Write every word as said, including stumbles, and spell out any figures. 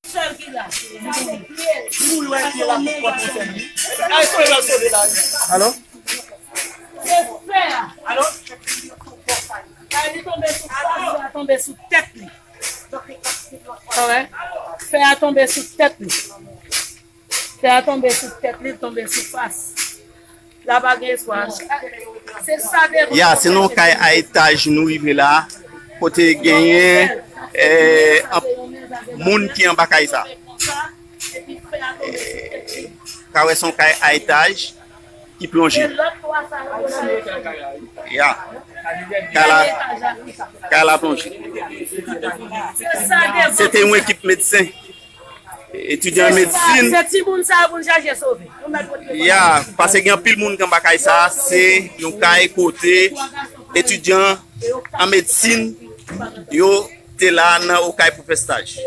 Sèl ki la. Sa se pye l. Wi, wi, pye la pou kòt mwen sèl li. Ay, sove la, sove la. Alo? Se fè a. Alo? Ay, li tonbe sou fas, li tonbe sou tèt li. Fè a tonbe sou tèt li. Fè a tonbe sou tèt li, tonbe sou fas. La pa gen espwa. Se sa de Ya, se nan yon kay a etaj nou rive la, kote genyen eh, an- moun ki anba kay sa. Ka wè se yon kay a etaj ki plonje. Ya. Kay la, kay la plonje. Se te yon ekip medsen, etidyan medsin. Se timoun sa pou n chache sove. Ya, paske gen anpil moun ki anba kay sa, se yon kay kote etidyan an medsin yo te la nan okay pou fè staj.